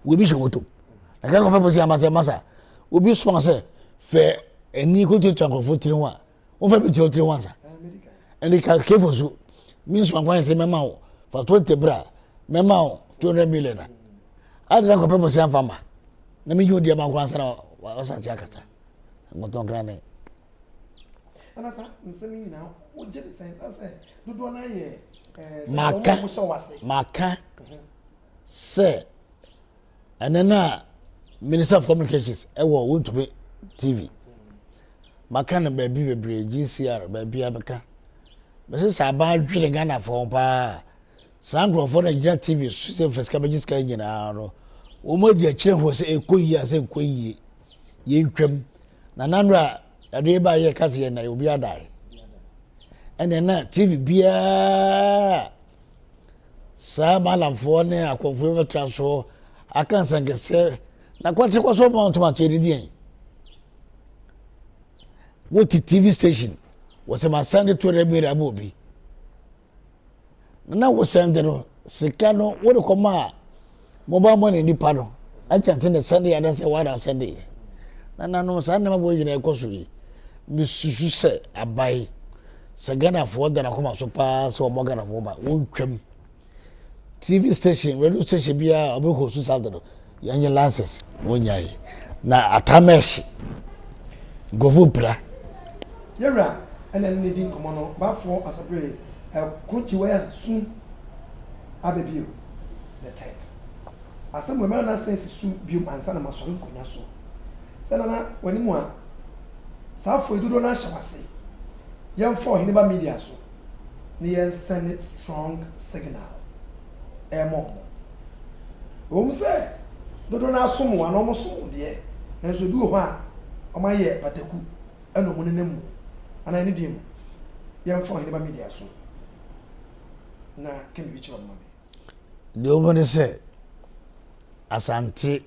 wɔbi hyɛ wɔn to na kɛkɛ kɔfɛ bɔsi ama sɛ masa obi soma sɛ fɛ ɛni ko tuatua nkurɔfoɔ tiri ho a wɔn fɛ bi tua tiri ho ansa ɛni ka kefo so mi nsoma kwan sɛ mɛma wo fa 20 bra mɛma wo 200 million a adi na kɔfɛ bɔsi anfa ma na mi yi o di ama nkora ansa na wasan ti akasa nkɔtɔnkran ne. Ɛna saa nsɛm yi nyinaa wogye ne sɛn sɛ dodoɔ no ayɛ Maka maka sɛ ɛnɛ no a Minister of Communications ɛwɔ Wontumi TV maka no baabi bebree, GCR baabi a meka mɛsɛ sɛ aban adwene Ghanafoɔ ho paa. Saa nkurɔfoɔ no gyina TV so sɛ mfa sika bɛgye sika nyinaa no, wɔn adi akyerɛ hɔ sɛ ɛkɔ yie a sɛ nkɔ yie yɛntwam na nano a ɛde ba yɛ ka sɛ yɛn na obi adae ɛnna na TV biara saa malamfoɔ ne akɔmfoɔ bɛtra so aka nsɛnkɛseɛ na kwate kɔ so ma ntoma kyɛ ne deɛn wote TV station wɔsɛ ma send 200 million ama obi na wo send no sika no wode kɔma a mobile money nipa no akyɛnte ne send yɛ adɛ sɛ wada send yɛ na nanom saa nneɛma bɔ nyinaa ɛkɔ so yi. Mesusu sɛ abae sɛ Ghanafoɔ da n'akoma so paa sɛ ɔbɔ Ghanafoɔ ba wɔntwam TV station, radio station biara a ɔbɛkɔ so saa de no yɛnyɛ license wɔnyae na atama ɛhye nkurɔfoɔ pira. Yɛwura ɛna ne di nkɔmmɔ no bafoɔ asabere ɛko kyiwa su aba bio the third asɛm wɔ mɛma no asan si so biom ansa na masɔre nkonnwa so sɛ nana w'anim a saa afɔ yi dodoɔ no ahyɛ w'ase. Yɛmfa Ɔheneba Media so na yɛnsɛne strong signal ɛma ɔmo. Ɛwɔ mu sɛ dodoɔ no asom wo anaa ɔmo som wo deɛ, nanso ebi wɔ hɔ a ɔmo ayɛ pataku ɛna ɔmo nenam mu anaa ɛne deɛ mu. Yɛmfa Ɔheneba Media so na ka biribi kyerɛ ɔmo ma me. Deɛ wɔn ne sɛ Asante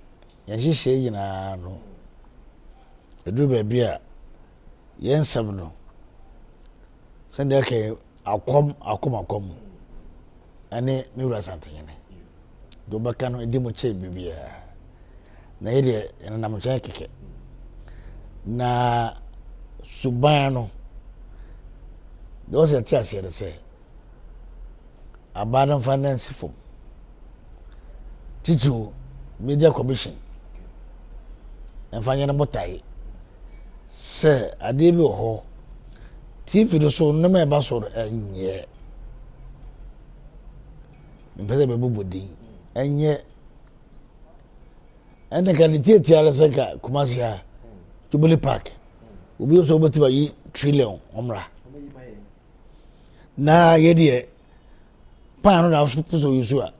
yɛn nhyehyɛe nyinaa no ɛduru baabi a yɛn nsɛm no sɛdeɛ ɛka akɔm akɔm akɔm ɛne me wura Asantehene deɛ wɔbɛka no ɛdi mu kyɛ biribiara na yɛ deɛ yɛnenam nkyɛn kɛkɛ na suban no deɛ wɔsɛ yɛte aseɛ no sɛ abaa no mfa nansi fam titiriw Media Commission mfa nyɛ no botae sɛ adeɛ bi wɔ hɔ TV no so nneɛma ɛba so no ɛnyɛ mpɛ sɛ bɛbobɔ din ɛnyɛ ɛnna ka ne tietia no sɛ ka Kumasi ha Jubilee Park obi nso wobɛtumi ayi trillion ɔmmra na yɛ deɛ pan no na pɛ sɛ oyi so a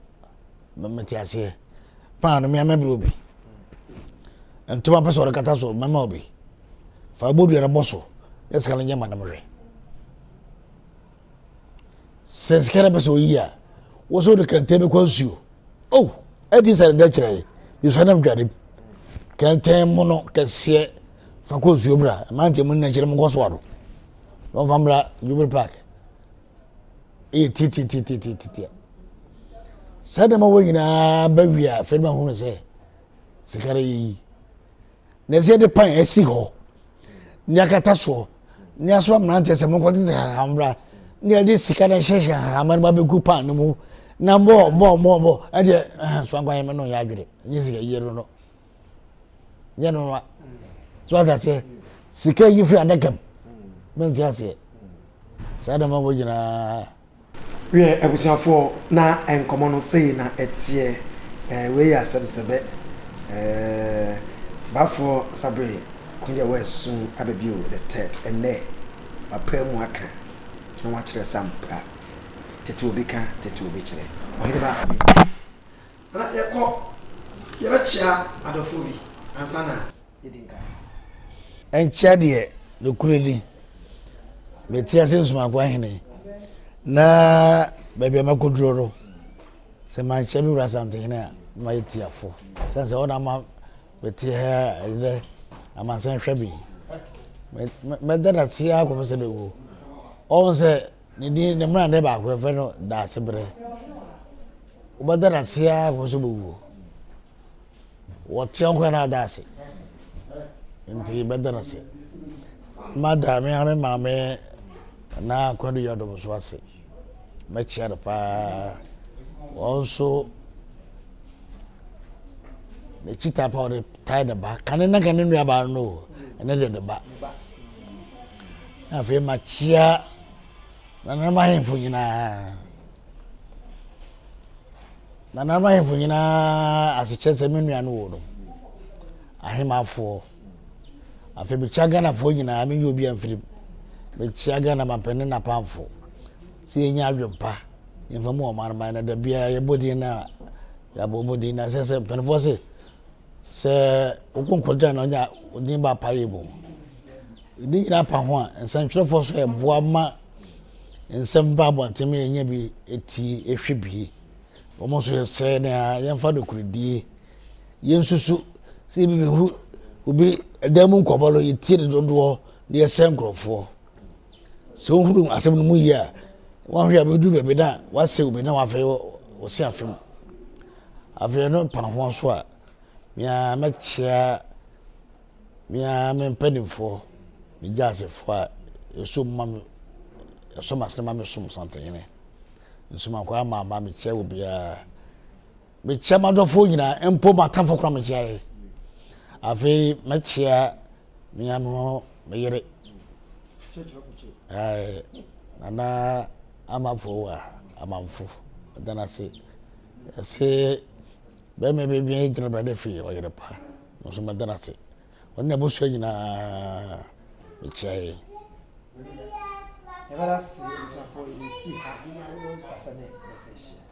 mete aseɛ pan no mmea mɛbrɛ obi ntoma pɛ sɛ ɔde kata so mɛma obi fa bodua no bɔ so na sika no nyɛ ma no mehwɛ sɛ sika no pɛ sɛ oyi a wɔ sɛ wode kɛntɛn bɛkɔ nsuo oh ɛdi sɛ deda kyerɛ yi bisua nam dware mu kɛntɛn mu no kɛseɛ fa kɔ nsuo bra mmeranteɛ mu nna kyerɛ mu nkɔ so ado na wɔmfa mmra Jubilee Park ɛyɛ tiatiatiatiatia saa dɛm wɔ nyinaa ba wie a afei ma hunu sɛ sika no yɛ yi na ɛsɛ yɛde pan asi hɔ ne akata soɔ ne asoma mmeranteɛ sɛ monkɔ tete hahambra ne yɛde sika no hyehyɛ hahama no ma bɛgu pan no mu na bɔ bɔ bɔ bɔ ɛdeɛ ɛhɛn so ankwa yɛ me no yɛ adwene nyɛ sika yie no no nyɛ no no so ate aseɛ sika yi firi adaka mu mente aseɛ. Saa nneɛma wɔ nyinaa. Wiɛ, abusuafoɔ, na nkɔmmɔ no sei na ɛteɛ. Ɛɛ, wei yɛ asɛm sɛbɛ. Ɛɛ, Bafoɔ Sabere Kongya Wasu aba bio, the third. Ɛnnɛ, wapae mu aka na wakyerɛ sɛ ampa, tete obi ka, tete obi kyerɛ. Ɔhene ba abi. Nana, yɛkɔ, yɛbɛkyea adɔfoɔ bi ansa na yɛdi nkan. Nkyea deɛ, nokorɛ ni, mete ase Nsomakoa hene, na baabi a makɔduro no, sɛ mankyea me wura Asantehene a, na mayɛ tiafo. Sɛne sɛ ɔna ama mete ha a ɛnnɛ amansan hwɛ me yi. Mɛda no ase ara kɔpem sɛ mɛwuo. Ɔhu sɛ ne din, ne mmara ne baako, yɛfrɛ no Daasebrɛ. Wobɛda no ase ara kɔpem sɛ wobɛwuo. Wɔteɛ wo koraa na ada ase. Nti bɛda no ase. Mada me ara me maame na Kwadu Yiadom nso ase. Mɛkyia no paa. Wɔn nso n'akyi taa pa ɔde tae ne ba. Kane na ka ne nuabaa no o, ɛne de ne ba. Na afei makyia nananom ahemfo nyinaa. Nananom ahemfo nyinaa asekyerɛ sɛ me nua no wɔ no. Ahemafoɔ. Afei mekyia Ghanafoɔ nyinaa, menyɛ obi amfirim. Mekyia Ghana mampanin n'apamfo sɛ yɛnya adwempa yɛmfa mu ɔman no man na da biara yɛbɔ din no a yɛabɔ mu din na sɛ sɛ mpanimfoɔ se sɛ wokɔ nkɔgya na ɔnya din ba apa yɛ mu. Ne nyinaa pa ho a nsɛntwerɛfoɔ so ɛboa ma nsɛm ba abɔnten ma yɛnya bi tie ehwɛ bi. Wɔn nso yɛsrɛ na yɛmfa nokorɛdie yɛnsusu sɛ ebi bɛhu obi ɛdan mu nkɔmɔ no yɛtie ne dodoɔ na yɛsɛ nkurɔfoɔ sɛ wohunu asɛm no mu yie a wɔahwɛ a bɛduru baabi na wasɛ obi na wafei wɔse afem afei no pa ho so a mea mɛkyea mea me mpanimfoɔ me gyaasefoɔ a ɛsom ma me ɛsɔ m'asene ma me som santehene nsomankɔ ama ama mekyia obiara Mekyia m'adɔfoɔ nyinaa, mpo m'atamfo koraa mekyia yɛ. Afei mɛkyia me ara me ho me yere. Nana Amafo wa Amanfo ɛda no ase. Ɛse bɛrima bi bi gyina brade fie ɔyere pa. Nso mɛda no ase. Ɔne n'abusua nyinaa mekyia yɛ. Yɛbɛda ase abusuafoɔ yɛsi ha asɛ ne bɛsɛ hyia.